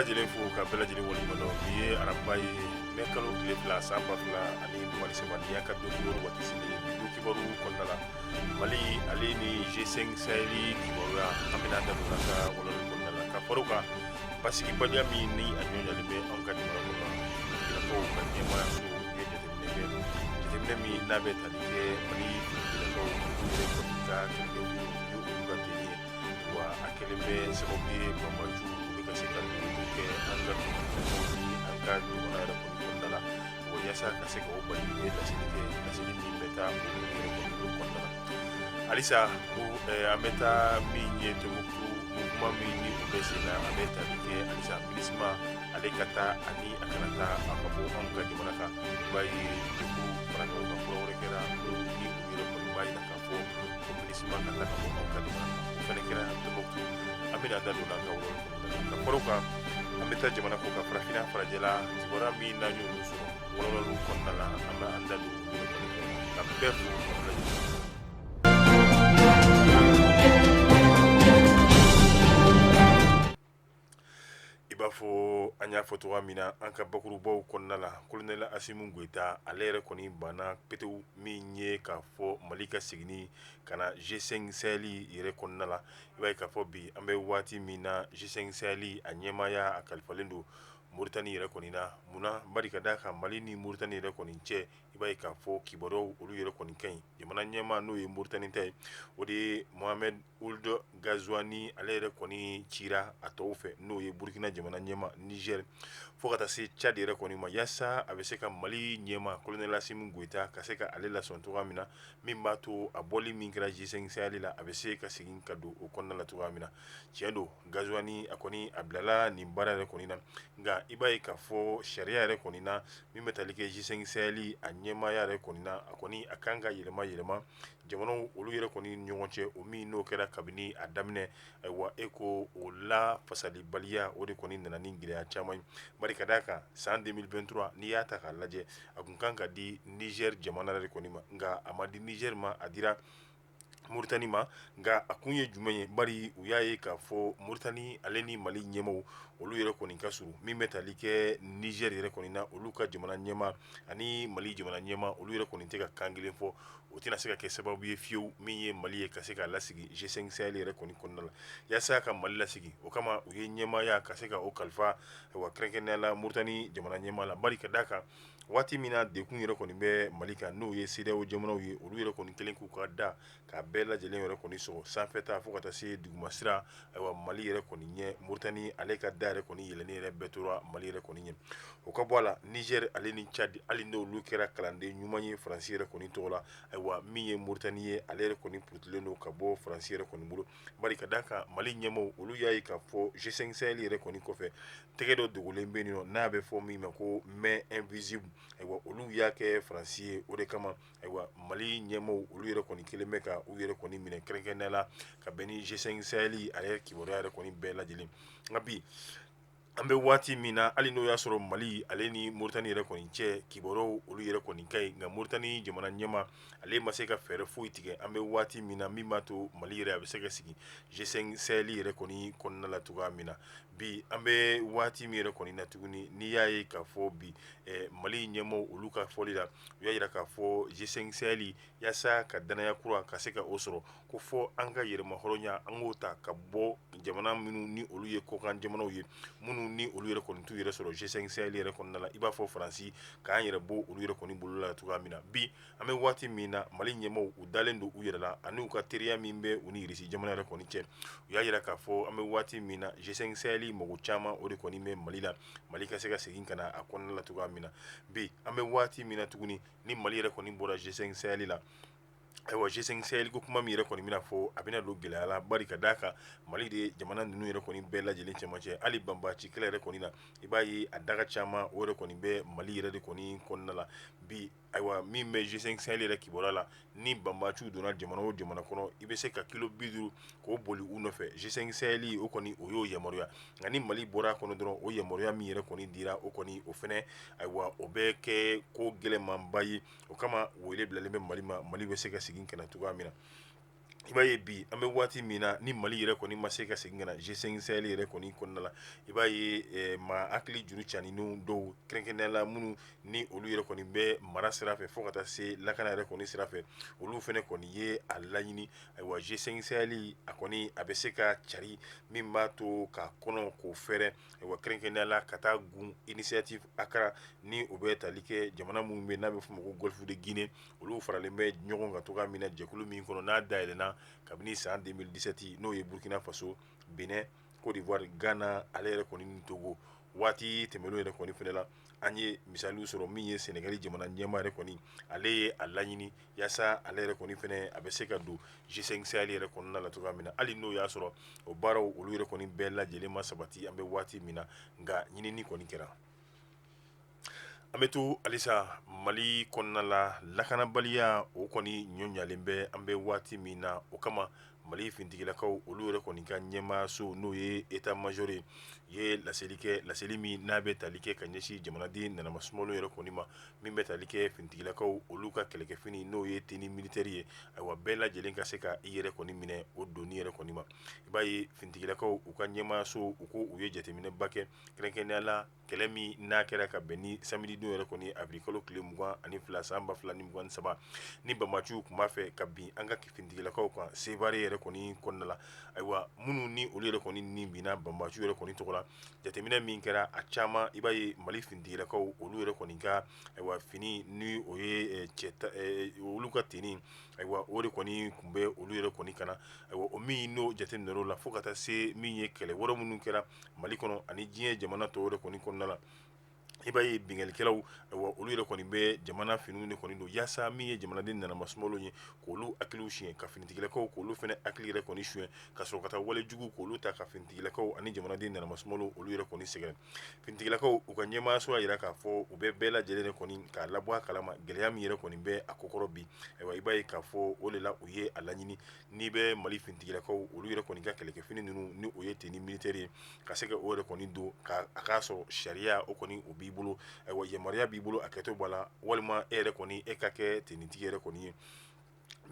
lajɛlen fo ka bɛɛ lajɛlen waleɲuman dɔn. Bi ye araba ye, mɛ kalo tile 2 san 2023. Nin y'an ka don kibaru waati selen ye. Bi don kibaru kɔnɔna la, Mali ale ni G5 Sahel kibaruya, an bɛna an da don an ka walawalali kɔnɔna la, ka fara o kan, basigibaliya min ni a ɲɔɲalen bɛ anw ka jamana kɔnɔ, finitigilakaw ka ɲɛmaayaso u ye jateminɛ kɛ, jateminɛ min n'a bɛ tali kɛ Mali finitigilakaw olu yɛrɛ kɔni ka kɛlɛkɛminɛnw ni olu ka tenue ye. Wa a kɛlen bɛ sababu ye, banbaanciw u bɛ ka se ka dogo kɛ an ka finitigilakaw ni an ka jamana yɛrɛ kɔni kɔnɔna la. Wa yaasa ka se ka o bali, u ye laseli kɛ, laseli min bɛ taa o yɛrɛ kɔni o kɔnɔna la. Halisa an bɛ taa min ye Tombouctou, mouvement min ni o bɛ sen na, an bɛ tali kɛ halisa MINUSMA ale ka taa ani a kana taa, a ka bɔ anw ka jamana kan. I b'a ye jɛkulu fara ɲɔgɔn kan kura wɛrɛ kɛra minnu ni u yɛrɛ kɔni b'a jira k'a fɔ ko MINUSMA ka taa ka bɔ anw ka jamana kan. O fana kɛra Tombouctou, an bɛna an da don an ka walawalali kɔnɔna la. Ka fara o kan, an bɛ taa jamana kɔ kan, farafinna farajɛla, kibaruya min n'an y'olu sɔrɔ walawalaliw kɔnɔna la, an bɛ an da don olu yɛrɛ kɔni kɔnɔ. Ka bɛɛ fo ka bɛɛ lajɛlen. I b'a fɔ an y'a fɔ cogoya min na an ka bakurubaw kɔnɔna la, kolonɛli Asimi Goyita ale yɛrɛ kɔni banna petewu min ye k'a fɔ Mali ka seginni ka na G5 Sahel yɛrɛ kɔnɔna la. I b'a ye k'a fɔ bi an bɛ waati min na, G5 Sahel a ɲɛmaaya a kalifalen don Moritani yɛrɛ kɔni na. Munna? Bari ka d'a kan Mali ni Moritani yɛrɛ kɔni cɛ, i b'a ye k'a fɔ kibaruyaw olu yɛrɛ kɔni ka ɲi. Jamana ɲɛmaa n'o ye Moritani ta ye, o de ye Mohamed Ould Ghazouani, ale yɛrɛ kɔni cira a tɔw fɛ, n'o ye Burukina jamana ɲɛmaa, Niger, fo ka taa se Tchad yɛrɛ kɔni ma, yaasa a bɛ se ka Mali ɲɛmaa kolonɛli Asimi Goyita ka se ka ale lasɔn cogoya min na, min b'a to a bɔli min kɛra G5 Sahel la, a bɛ se ka segin ka don o kɔnɔna la cogoya min na. Tiɲɛ don, Ghazouani a kɔni a bilala nin baara yɛrɛ kɔni na, nka i b'a ye k'a fɔ sariya yɛrɛ kɔni na min bɛ tali kɛ G5 Sahel a ɲɛmaaya yɛrɛ kɔni na, a kɔni a kan ka yɛlɛma yɛlɛma jamanaw olu yɛrɛ kɔni ni ɲɔgɔn cɛ, o min n'o kɛra kabini a daminɛ. Ayiwa, e ko o la fasalibaliya, o de kɔni nana ni gɛlɛya caman ye. Bari ka d'a kan san 2023, n'i y'a ta k'a lajɛ, a kun kan ka di Niger jamana yɛrɛ kɔni ma, nka a ma di Niger ma, a dira Moritani ma. Nka a kun ye jumɛn ye? Bari u y'a ye k'a fɔ Moritani ale ni Mali ɲɛmaaw olu yɛrɛ kɔni ka surun. Min bɛ tali kɛ Niger yɛrɛ kɔni na, olu ka jamana ɲɛmaa ani Mali jamana ɲɛmaa olu yɛrɛ kɔni tɛ ka kan kelen fɔ. O tɛna se ka kɛ sababu ye fiyewu min ye Mali ye ka se k'a lasigi G5 Sahel yɛrɛ kɔni kɔnɔna la. Yaasa ka Mali lasigi, o kama u ye ɲɛmaaya ka se ka o kalifa, wa kɛrɛnkɛrɛnnenya la Moritani jamana ɲɛmaa la. Bari ka d'a kan waati min na degun yɛrɛ kɔni bɛ Mali kan, n'o ye CEDEAO jamanaw ye, olu yɛrɛ kɔni kɛlen k'u ka da k'a bɛɛ lajɛlen yɛrɛ kɔni sɔgɔ sanfɛta fo ka taa se duguma sira, ayiwa, Mali yɛrɛ kɔni ɲɛ, Moritani ale ka da yɛrɛ kɔni yɛlɛnnen yɛrɛ bɛɛ tora Mali yɛrɛ kɔni ɲɛ. O ka bɔ a la, Niger ale ni Tchad, hali n'olu kɛra kalanden ɲuman ye Faransi yɛrɛ kɔni tɔgɔ la, ayiwa, min ye Moritani ye, ale yɛrɛ kɔni purutilen don ka bɔ Faransi yɛrɛ kɔni bolo. Bari ka d'a kan Mali ɲɛmaaw olu y'a ye k'a fɔ G5 Sahel yɛrɛ kɔni kɔfɛ, tɛgɛ dɔ dogolen bɛ yen nɔ n'a bɛ fɔ min ma ko main invisible. Ayiwa, olu y'a kɛ Faransi ye. O de kama, ayiwa, Mali ɲɛmaaw olu yɛrɛ kɔni kɛlen bɛ ka u yɛrɛ kɔni minɛ, kɛrɛnkɛrɛnnenya la ka bɛn ni G5 Sahel ale kibaruya yɛrɛ kɔni bɛɛ lajɛlen. Nka bi an bɛ waati min na, hali n'o y'a sɔrɔ Mali ale ni Moritani yɛrɛ kɔni cɛ kibaruyaw olu yɛrɛ kɔni ka ɲi, nka Moritani jamana ɲɛmaa ale ma se ka fɛɛrɛ foyi tigɛ an bɛ waati min na min b'a to Mali yɛrɛ a bɛ se ka sigi G5 Sahel yɛrɛ kɔni kɔnɔna la cogoya min na. Bi an bɛ waati min yɛrɛ kɔni na tuguni, n'i y'a ye k'a fɔ bi Mali ɲɛmaaw olu ka fɔli la, u y'a jira k'a fɔ G5 Sahel, yaasa ka danaya kura ka se ka o sɔrɔ, ko fɔ an ka yɛrɛmahɔrɔnya an k'o ta ka bɔ jamana minnu ni olu ye kɔkan jamanaw ye, minnu ni olu yɛrɛ kɔni t'u yɛrɛ sɔrɔ G5 Sahel yɛrɛ kɔnɔna la, i b'a fɔ Faransi, k'an yɛrɛ bɔ olu yɛrɛ kɔni bolo la cogoya min na. Bi an bɛ waati min na, Mali ɲɛmaaw u dalen don u yɛrɛ la ani u ka teriya min bɛ u ni Irisi jamana yɛrɛ kɔni cɛ. U y'a jira k'a fɔ an bɛ waati min na, G5 Sahel mago caman o de kɔni bɛ Mali la, Mali ka se ka segin ka na a kɔnɔna la cogoya min na. Bi an bɛ waati min na tuguni, ni Mali yɛrɛ kɔni bɔra G5 Sahel la, ayiwa, G5 Sahel ko kuma min yɛrɛ kɔni bɛna fɔ, a bɛna don gɛlɛya la. Bari ka d'a kan Mali de ye jamana ninnu yɛrɛ kɔni bɛɛ lajɛlen cɛmancɛ. Hali banbaanci kɛlɛ yɛrɛ kɔni na, i b'a ye a daga caman o yɛrɛ kɔni bɛ Mali yɛrɛ de kɔni kɔnɔna la bi. Ayiwa, min bɛ G5 Sahel yɛrɛ kibaruya la, ni banbaanciw donna jamana o jamana kɔnɔ, i bɛ se ka kilo 50 k'o boli u nɔfɛ. G5 Sahel o kɔni o y'o yamaruya. Nka ni Mali bɔra a kɔnɔ dɔrɔn, o yamaruya min yɛrɛ kɔni dira, o kɔni o fɛnɛ, ayiwa, o bɛ kɛ ko gɛlɛnmanba ye. O kama wele bilalen bɛ Mali ma, Mali bɛ se ka segin ka na cogoya min na. I b'a ye bi an bɛ waati min na, ni Mali yɛrɛ kɔni ma se ka segin ka na G5 Sahel yɛrɛ kɔni kɔnɔna la, i b'a ye maa hakili juru caninw dɔw, kɛrɛnkɛrɛnnenya la minnu ni olu yɛrɛ kɔni bɛ mara sira fɛ fo ka taa se lakana yɛrɛ kɔni sira fɛ, olu fana kɔni ye a laɲini. Ayiwa, G5 Sahel a kɔni a bɛ se ka cari min b'a to ka kɔnɔ k'o fɛrɛ. Ayiwa, kɛrɛnkɛrɛnnenya la ka taa gun initiative Accra, ni o bɛ tali kɛ jamana minnu bɛ n'a bɛ f'o ma ko Golfe de Guinée, olu faralen bɛ ɲɔgɔn kan cogoya min na, jɛkulu min kɔnɔ n'a dayɛlɛnna kabini san 2017, n'o ye Burkina Faso, Benin, Côte d'Ivoire, Ghana, ale yɛrɛ kɔni ni Togo. Waati tɛmɛnen yɛrɛ kɔni fana la, an ye misaliw sɔrɔ min ye Sénégal jamana ɲɛmaa yɛrɛ kɔni, ale ye a laɲini yaasa ale yɛrɛ kɔni fana a bɛ se ka don G5 Sahel yɛrɛ kɔnɔna la cogoya min na, hali n'o y'a sɔrɔ o baaraw olu yɛrɛ kɔni bɛɛ lajɛlen ma sabati an bɛ waati min na, nka ɲinini kɔni kɛra. An bɛ to halisa Mali kɔnɔna la. Lakanabaliya o kɔni ɲɔ ɲalen bɛ an bɛ waati min na. O kama Mali finitigilakaw olu yɛrɛ kɔni ka ɲɛmaaso, n'o ye état major ye laseli kɛ, laseli min n'a bɛ tali kɛ ka ɲɛsin jamanaden nanamasumalo yɛrɛ kɔni ma, min bɛ tali kɛ finitigilakaw olu ka kɛlɛkɛfini, n'o ye tenue militaire ye. Ayiwa, bɛɛ lajɛlen ka se ka i yɛrɛ kɔni minɛ o donni yɛrɛ kɔni ma. I b'a ye finitigilakaw u ka ɲɛmaaso, u ko u ye jateminɛba kɛ, kɛrɛnkɛrɛnnenya la kɛlɛ min n'a kɛra ka bɛn ni samedi don yɛrɛ kɔni, avril kalo tile 22 san 2023, ni banbaanciw tun b'a fɛ ka bin an ka finitigilakaw kan Sevare yɛrɛ kɔni kɔnɔna la. Ayiwa, minnu ni olu yɛrɛ kɔni ni binna banbaanciw yɛrɛ kɔni tɔgɔ la, jateminɛ min kɛra a caman, i b'a ye Mali finitigilakaw olu yɛrɛ kɔni ka ayiwa fini, ni o ye cɛ olu ka tenue, ayiwa o de kɔni tun bɛ olu yɛrɛ kɔni kan na. Ayiwa, o min n'o jateminɛr'o la fo ka taa se min ye kɛlɛ wɛrɛ minnu kɛra Mali kɔnɔ ani diɲɛ jamana tɔw yɛrɛ kɔni kɔnɔna la, i b'a ye binkannikɛlaw, ayiwa olu yɛrɛ kɔni bɛ jamana finiw de kɔni don yaasa min ye jamanaden nanamasumalo ye k'olu hakiliw suɲɛ, ka finitigilakaw k'olu fana hakili yɛrɛ kɔni suɲɛ, ka sɔrɔ ka taa wale jugu k'olu ta ka finitigilakaw ani jamanaden nanamasumalo olu yɛrɛ kɔni sɛgɛrɛ. Finitigilakaw u ka ɲɛmaaso y'a jira k'a fɔ u bɛ bɛɛ lajɛlen de kɔni k'a labɔ a kalama gɛlɛya min yɛrɛ kɔni bɛ a kokɔrɔ bi. Ayiwa, i b'a ye k'a fɔ o de la u ye a laɲini, n'i bɛ Mali finitigilakaw olu yɛrɛ kɔni ka kɛlɛkɛfini ninnu, ni o ye tenue militaire ye, ka se ka o yɛrɛ kɔni don, ka a k'a sɔrɔ sariya o kɔni o b'i bolo, ayiwa yamaruya b'i bolo a kɛtɔ b'a la, walima e yɛrɛ kɔni e ka kɛ tenitigi yɛrɛ kɔni ye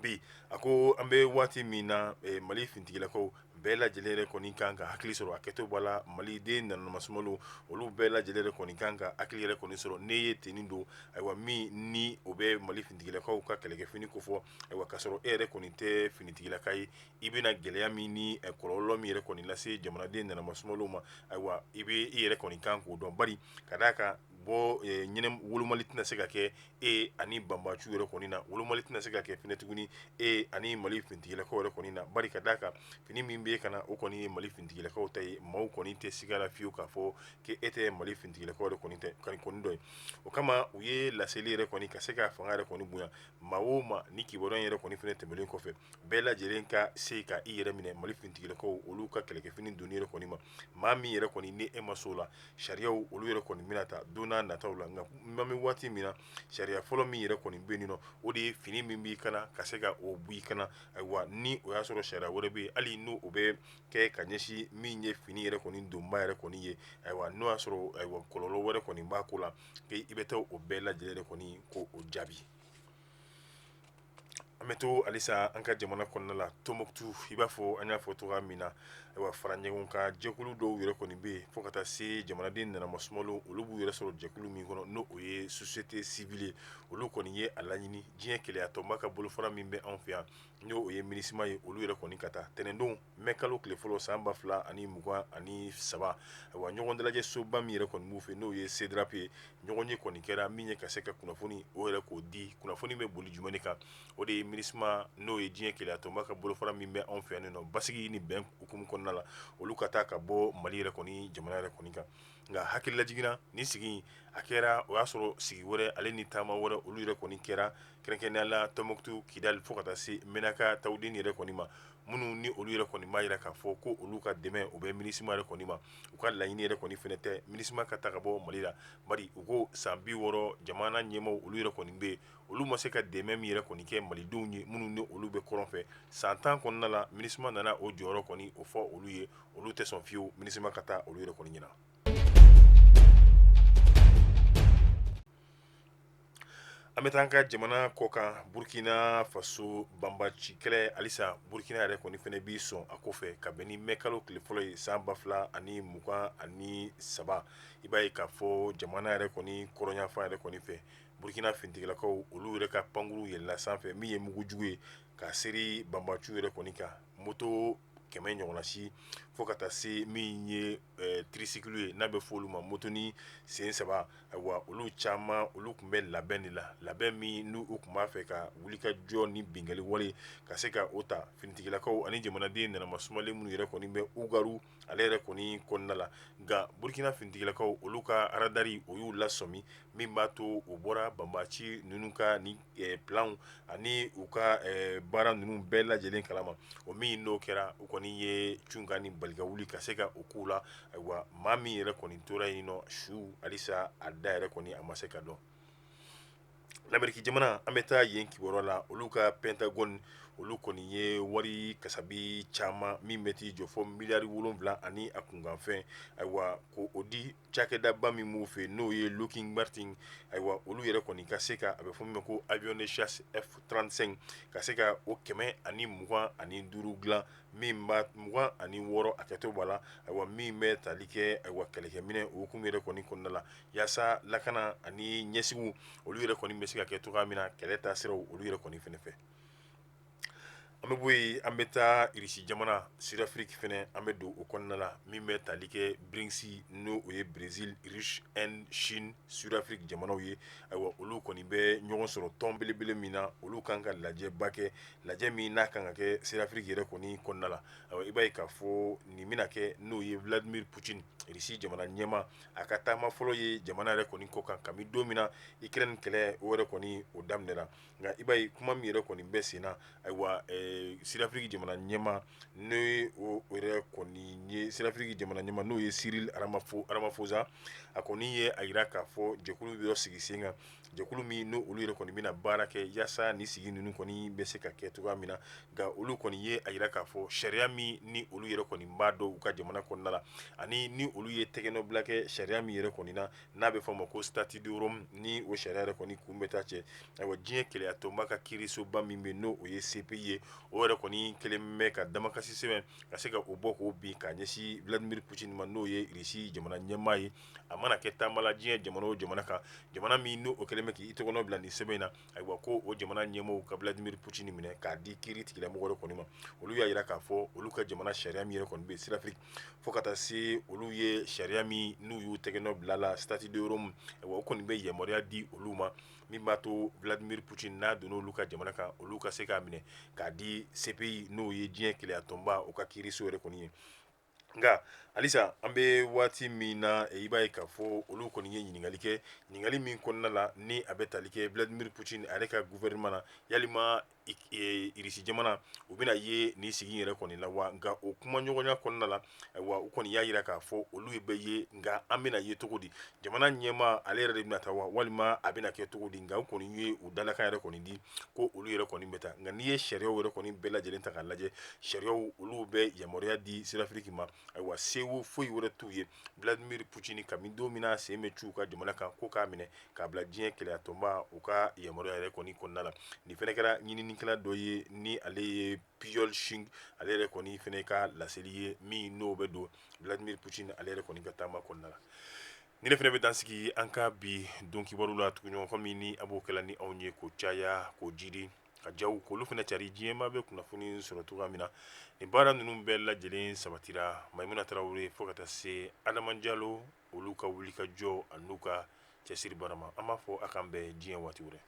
bi. A ko an bɛ waati min na, Mali finitigilakaw bɛɛ lajɛlen yɛrɛ kɔni kan ka hakili sɔrɔ a kɛtɔ b'a la. Maliden nanamasumalo olu bɛɛ lajɛlen yɛrɛ kɔni kan ka hakili yɛrɛ kɔni sɔrɔ. N'e ye tenue don, ayiwa min ni o bɛ Mali finitigilakaw ka kɛlɛkɛfini kofɔ, ayiwa k'a sɔrɔ e yɛrɛ kɔni tɛ finitigilaka ye, i bɛna gɛlɛya min ni kɔlɔlɔ min yɛrɛ kɔni lase jamanaden nanamasumalo ma, ayiwa i bɛ i yɛrɛ kɔni kan k'o dɔn. Bari ka d'a kan bɔ ɲɛnɛ wolomali tɛna se ka kɛ e ani banbaanciw yɛrɛ kɔni na, wolomali tɛna se ka kɛ fɛnɛ tuguni e ani Mali finitigilakaw yɛrɛ kɔni na. Bari ka d'a kan fini min bɛ ka na, o kɔni ye Mali finitigilakaw ta ye, maaw kɔni tɛ siga la fiyewu k'a fɔ k'e tɛ Mali finitigilakaw yɛrɛ kɔni tɛ kɔni dɔ ye. O kama u ye laseli yɛrɛ kɔni ka se ka fanga yɛrɛ kɔni bonya maa o maa ni kibaruya yɛrɛ kɔni fɛnɛ tɛmɛnen kɔfɛ, bɛɛ lajɛlen ka se ka i yɛrɛ minɛ Mali finitigilakaw olu ka kɛlɛkɛfini donni yɛrɛ kɔni ma. Maa min yɛrɛ kɔni ni e ma s'o la, sariyaw olu yɛrɛ kɔni bɛna ta don n'a nataw la. Nka an bɛ waati min na, sariya fɔlɔ min yɛrɛ kɔni bɛ yen nɔ, o de ye fini min b'i kan na ka se ka o bɔ i kan na. Ayiwa, ni o y'a sɔrɔ sariya wɛrɛ bɛ yen, hali n'o o bɛ kɛ ka ɲɛsin min ye fini yɛrɛ kɔni donba yɛrɛ kɔni ye, ayiwa n'o y'a sɔrɔ ayiwa kɔlɔlɔ wɛrɛ kɔni b'a ko la, i bɛ taa o bɛɛ lajɛlen kɔni ko o jaabi. An bɛ to halisa an ka jamana kɔnɔna la, Tombouctou. I b'a fɔ an y'a fɔ cogoya min na, ayiwa fara ɲɔgɔn kan jɛkulu dɔw yɛrɛ kɔni bɛ yen fo ka taa se jamanaden nanamasumalo olu b'u yɛrɛ sɔrɔ jɛkulu min kɔnɔ, n'o o ye société civile ye, olu kɔni ye a laɲini diɲɛ kelenya tɔnba ka bolofara min bɛ anw fɛ yan, n'o o ye MINUSMA ye, olu yɛrɛ kɔni ka taa tɛnɛndon mɛ kalo tile fɔlɔ san 2023. Ayiwa, ɲɔgɔn dalajɛ soba min yɛrɛ kɔni b'u fɛ, n'o ye CIRDAP ye, ɲɔgɔn ye kɔni kɛra min ye ka se ka kunnafoni o yɛrɛ k'o di. Kunnafoni bɛ boli jumɛn kan? O de ye MINUSMA, n'o ye diɲɛ kelenya tɔnba ka bolofara min bɛ anw fɛ yan nɔ, basigi ni bɛn hukumu kɔnɔna la, olu ka taa ka bɔ Mali yɛrɛ kɔni jamana yɛrɛ kɔni kan. Nka hakili lajiginna ni sigi a kɛra, o y'a sɔrɔ sigi wɛrɛ ale ni taama wɛrɛ olu yɛrɛ kɔni kɛra, kɛrɛnkɛrɛnnenya la Tombouctou, Kidal, fo ka taa se Menaka, Tawudeni yɛrɛ kɔni ma, minnu ni olu yɛrɛ kɔni b'a jira k'a fɔ ko olu ka dɛmɛ o bɛ MINUSMA yɛrɛ kɔni ma. U ka laɲini yɛrɛ kɔni fɛnɛ tɛ MINUSMA ka taa ka bɔ Mali la, bari u ko san 60 jamana ɲɛmaaw olu yɛrɛ kɔni bɛ yen, olu ma se ka dɛmɛ min yɛrɛ kɔni kɛ malidenw ye minnu ni olu bɛ kɔrɔn fɛ san 10 kɔnɔna la, MINUSMA nana o jɔyɔrɔ kɔni o fɔ olu ye, olu tɛ sɔn fiyewu MINUSMA ka taa olu yɛrɛ kɔni ɲɛna. An An bɛ taa an ka jamana kɔkan, Burkina Faso banbaci kɛlɛ halisa. Burkina yɛrɛ kɔni fana b'i sɔn a kɔfɛ ka bɛn ni mɛ kalo tile fɔlɔ ye san 2023. I b'a ye k'a fɔ jamana yɛrɛ kɔni kɔrɔnyanfan yɛrɛ kɔni fɛ, Burkina finitigilakaw olu yɛrɛ ka pankuru yɛlɛla sanfɛ, min ye mugujugu ye ka seri banbaciw yɛrɛ kɔni kan, moto 100 ɲɔgɔnna si, fo ka taa se min ye tricycle ye, n'a bɛ fɔ olu ma motoni sen saba. Ayiwa, olu caman olu tun bɛ labɛn de la, labɛn min n'u tun b'a fɛ ka wuli ka jɔ ni binkanni wale ka se ka o ta finitigilakaw ani jamanaden nanama sumalen minnu yɛrɛ kɔni bɛ Ugaru ale yɛrɛ kɔni kɔnɔna la. Nka Burkina finitigilakaw olu ka aradari o y'u lasɔmi, min b'a to u bɔra banbaci ninnu ka ni planw ani u ka baara ninnu bɛɛ lajɛlen kalama. O min n'o kɛra, u kɔni ye cunkan ni balika wuli ka se ka o k'u la. Ayiwa, maa min yɛrɛ kɔni tora yen nɔ su, halisa a da yɛrɛ kɔni a ma se ka dɔn. Lameriki jamana, an bɛ taa yen kibaruya la. Olu ka Pentagone olu kɔni ye wari kasabi caman min bɛ t'i jɔ fɔ miliyari 7 ani a kunkanfɛn, ayiwa, ko o di cakɛdaba min b'u fɛ, n'o ye Lockheed Martin. Ayiwa, olu yɛrɛ kɔni ka se ka a bɛ fɔ min ma ko avion de chasse F-35, ka se ka o 125 dilan, min b'a 26, a kɛtɔ b'a la. Ayiwa, min bɛ tali kɛ, ayiwa, kɛlɛkɛminɛ o hukumu yɛrɛ kɔni kɔnɔna la, yaasa lakana ani ɲɛsigiw olu yɛrɛ kɔni bɛ se ka kɛ cogoya min na kɛlɛ taasiraw olu yɛrɛ kɔni fɛnɛ fɛ. An bɛ bɔ yen, an bɛ taa Irisi jamana, Sud-Afrique fɛnɛ, an bɛ don o kɔnɔna la, min bɛ tali kɛ BRICS, n'o o ye Brésil, Russie, Inde, Chine, Sud-Afrique jamanaw ye. Ayiwa, olu kɔni bɛ ɲɔgɔn sɔrɔ tɔn belebele min na, olu kan ka lajɛba kɛ, lajɛ min n'a kan ka kɛ Sud-Afrique yɛrɛ kɔni kɔnɔna la. Ayiwa, i b'a ye k'a fɔ nin bɛna kɛ, n'o ye Vladimir Poutine, Irisi jamana ɲɛmaa, a ka taama fɔlɔ ye jamana yɛrɛ kɔni kɔ kan kabini don min na Ukraine kɛlɛ o yɛrɛ kɔni o daminɛra. Nka i b'a ye kuma min yɛrɛ kɔni bɛ sen na, ayiwa, Sud-Afrique jamana ɲɛmaa, n'o o yɛrɛ kɔni ye Sud-Afrique jamana ɲɛmaa, n'o ye Cyril Ramaphosa, a kɔni ye a jira k'a fɔ jɛkulu dɔ sigi sen kan, jɛkulu min n'o olu yɛrɛ kɔni bɛna baara kɛ yaasa ni sigi ninnu kɔni bɛ se ka kɛ cogoya min na. Nka olu kɔni ye a jira k'a fɔ sariya min ni olu yɛrɛ kɔni b'a dɔn u ka jamana kɔnɔna la, ani ni olu ye tɛgɛnɔbila kɛ sariya min yɛrɛ kɔni na, n'a bɛ fɔ a ma ko statut de Rome, ni o sariya yɛrɛ kɔni kun bɛ taa cɛ, ayiwa, diɲɛ kelenya tɔnba ka kiirisoba min bɛ, n'o o ye CPI ye, o yɛrɛ kɔni kelen bɛ ka damakasi sɛbɛn ka se ka o bɔ k'o bin k'a ɲɛsin Vladimir Poutine ma, n'o ye Irisi jamana ɲɛmaa ye. A mana kɛ taama la diɲɛ jamana o jamana kan, jamana min n'o o kelen bɛ k'i tɛgɛnɔ bila nin sɛbɛn in na, ayiwa, ko o jamana ɲɛmaaw ka Vladimir Poutine minɛ k'a di kiiri tigilamɔgɔ yɛrɛ kɔni ma. Olu y'a jira k'a fɔ olu ka jamana sariya min yɛrɛ kɔni bɛ Sud-Afrique, fo ka taa se olu ye sariya min n'u y'u tɛgɛnɔ bila la, statut de Rome, ayiwa, o kɔni bɛ yamaruya di olu ma min b'a to Vladimir Poutine n'a donna olu ka jamana kan, olu ka se k'a minɛ k'a di CPI, n'o ye diɲɛ kelenya tɔnba o ka kiiriso yɛrɛ kɔni ye. Nka halisa an bɛ waati min na, i b'a ye k'a fɔ olu kɔni ye ɲininkali kɛ, ɲininkali min kɔnɔna la ni a bɛ tali kɛ Vladimir Poutine ale ka gouvernement na, yalima Irisi jamana u bɛna ye nin sigi yɛrɛ kɔni la wa? Nka o kumaɲɔgɔnya kɔnɔna la, ayiwa, u kɔni y'a jira k'a fɔ olu bɛ ye, nka an bɛna ye cogo di? Jamana ɲɛmaa ale yɛrɛ de bɛna taa wa, walima a bɛna kɛ cogo di? Nka u kɔni ye u dalakan yɛrɛ kɔni di ko olu yɛrɛ kɔni bɛ taa. Nka n'i ye sariyaw yɛrɛ kɔni bɛɛ lajɛlen ta k'a lajɛ, sariyaw olu bɛ yamaruya di Sud-Afrique ma. Ayiwa, sewo foyi wɛrɛ t'u ye Vladimir Poutine kabini don min na sen bɛ c'u ka jamana kan, ko k'a minɛ k'a bila diɲɛ kelenya tɔnba u ka yamaruya yɛrɛ kɔni kɔnɔna la. Nin fɛnɛ kɛra ɲininikɛla dɔ ye, ni ale ye Piyol Singh, ale yɛrɛ kɔni fɛnɛ ka laseli ye min n'o bɛ don Vladimir Poutine ale yɛrɛ kɔni ka taama kɔnɔna la. Ni ne fɛnɛ bɛ dan sigi an ka bi don kibaru la tuguɲɔgɔn min ni a b'o kɛla ni anw ye k'o caya, k'o jidi ka jaw k'olu fɛnɛ cari diɲɛmaa bɛ kunnafoni sɔrɔ cogoya min na. Nin baara ninnu bɛɛ lajɛlen sabatira Maimuna Tarawele fo ka taa se Adama Jalo, olu ka wuli ka jɔ an'u ka cɛsiri baara ma. An b'a fɔ a k'an bɛn diɲɛ waati wɛrɛ.